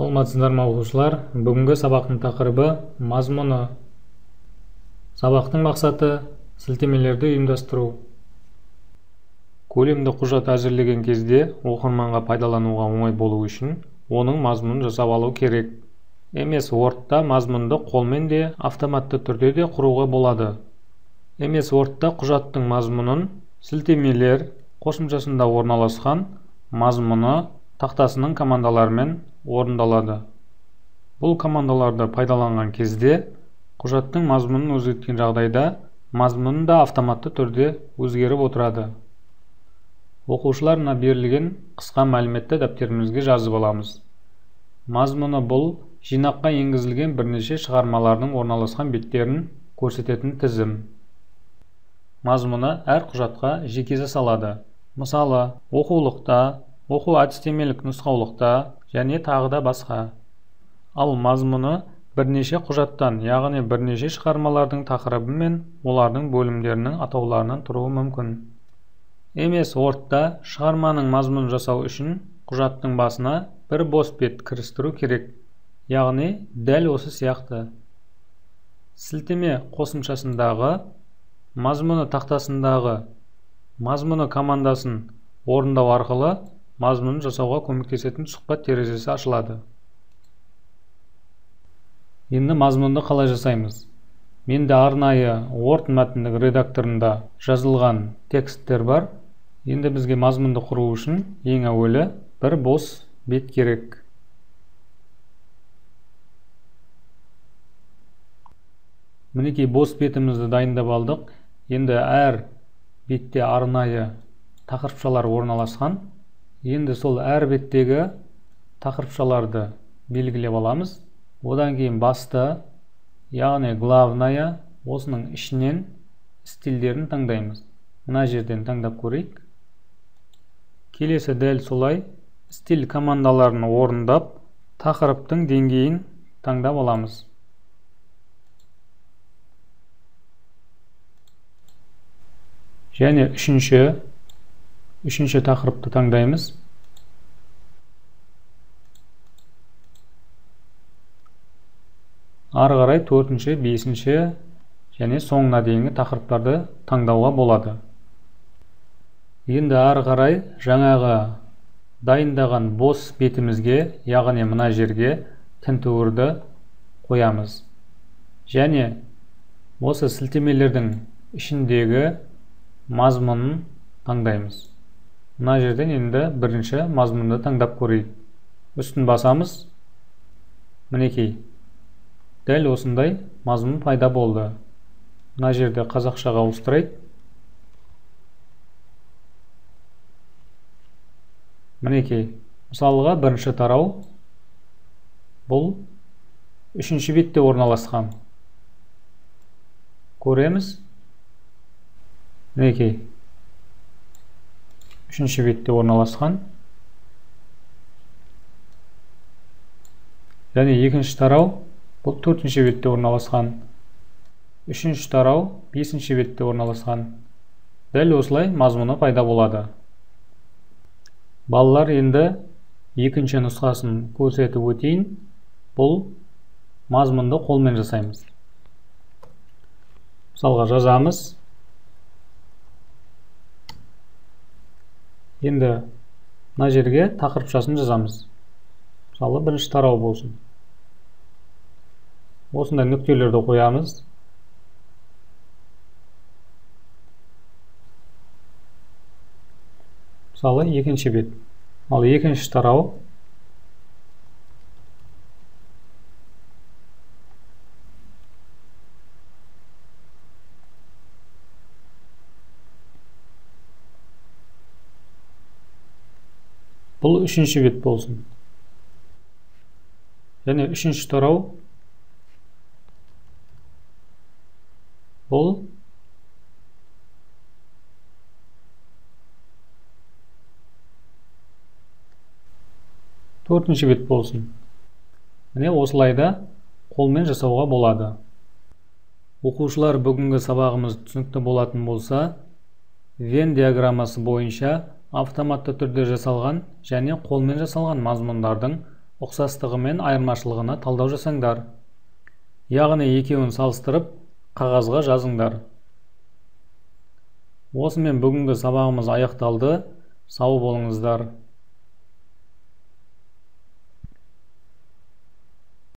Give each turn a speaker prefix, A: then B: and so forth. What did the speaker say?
A: Саламатсыздар ма, оқушылар? Бүгінгі сабақтың тақырыбы мазмұны. Сабақтың мақсаты сілтемелерді ұйымдастыру. Көлемді құжат әзірлеген кезде оқырманға пайдалануға оңай болу үшін оның мазмұнын жасап алу керек. MS Word-та мазмұнды қолмен де, автоматты түрде де құруға болады. MS Word-та құжаттың мазмұнын сілтемелер қосымшасында орналасқан мазмұны тақтасының командаларымен орындалады. Бұл командаларды пайдаланған кезде құжаттың мазмұнын өзгерткен жағдайда мазмұны да автоматты түрде өзгеріп отырады. Оқушылар, мына берілген қысқа мәліметті дәптерімізге жазып аламыз. Мазмұны бұл жинаққа енгізілген бірнеше шығармалардың орналасқан беттерін көрсететін тізім. Мазмұны әр құжатқа жеке жасалады. Мысалы, оқулықта, оқу әдістемелік нұсқаулықта және тағы да басқа. Ал мазмұны бірнеше құжаттан, яғни бірнеше шығармалардың тақырыбы мен олардың бөлімдерінің атауларынан тұруы мүмкін. MS Word-та шығарманың мазмұнын жасау үшін құжаттың басына бір бос бет кірістіру керек, яғни дәл осы сияқты. Сілтеме қосымшасындағы мазмұны тақтасындағы мазмұны командасын орындау арқылы мазмұнын жасауға көмектесетін сұхбат терезесі ашылады. Енді мазмұнды қалай жасаймыз? Менде арнайы Word мәтіндік редакторында жазылған тексттер бар. Енді бізге мазмұнды құру үшін ең әуелі бір бос бет керек. Мінекей, бос бетімізді дайындап алдық. Енді әр бетте арнайы тақырыпшалар орналасқан. Енді сол әр беттегі тақырыпшаларды белгілеп аламыз. Одан кейін басты, яғни главная, осының ішінен стильдерін таңдаймыз. Мына жерден таңдап көрейік. Келесі дәл солай стиль командаларын орындап, тақырыптың деңгейін таңдап аламыз. Және үшінші тақырыпты таңдаймыз. Ары қарай 4-ші, 5-ші және соңына дейінгі тақырыптарды таңдауға болады. Енді ары қарай жаңағы дайындаған бос бетімізге, яғни мына жерге тінтуірді қоямыз. Және осы сілтемелердің ішіндегі мазмұнын таңдаймыз. Мына жерден енді бірінші мазмұнды таңдап көрейік. Үстін басамыз. Мінекей, дәл осындай мазмұн пайда болды. Мына жерде қазақшаға ауыстырайық. Мінекей, мысалға бірінші тарау бұл үшінші бетте орналасқан. Көреміз. Мінекей, үшінші бетте орналасқан. Және екінші тарау бұл төртінші бетте орналасқан. Үшінші тарау бесінші бетте орналасқан. Дәл осылай мазмұны пайда болады. Балалар, енді екінші нұсқасын көрсетіп өтейін. Бұл мазмұнды қолмен жасаймыз. Мысалға жазамыз. Енді мына жерге тақырыпшасын жазамыз. Мысалы, бірінші тарау болсын. Осындай нүктелерді қоямыз. Мысалы, екінші бет. Ал екінші тарау бұл үшінші бет болсын. Және үшінші тарау бұл төртінші бет болсын. Міне, осылай да қолмен жасауға болады. Оқушылар, бүгінгі сабағымыз түсінікті болатын болса, Венн диаграммасы бойынша автоматты түрде жасалған және қолмен жасалған мазмұндардың Ұқсастығы мен айырмашылығына талдау жасаңдар. Яғни екеуін салыстырып, қағазға жазыңдар. Осымен бүгінгі сабағымыз аяқталды. Сау болыңыздар.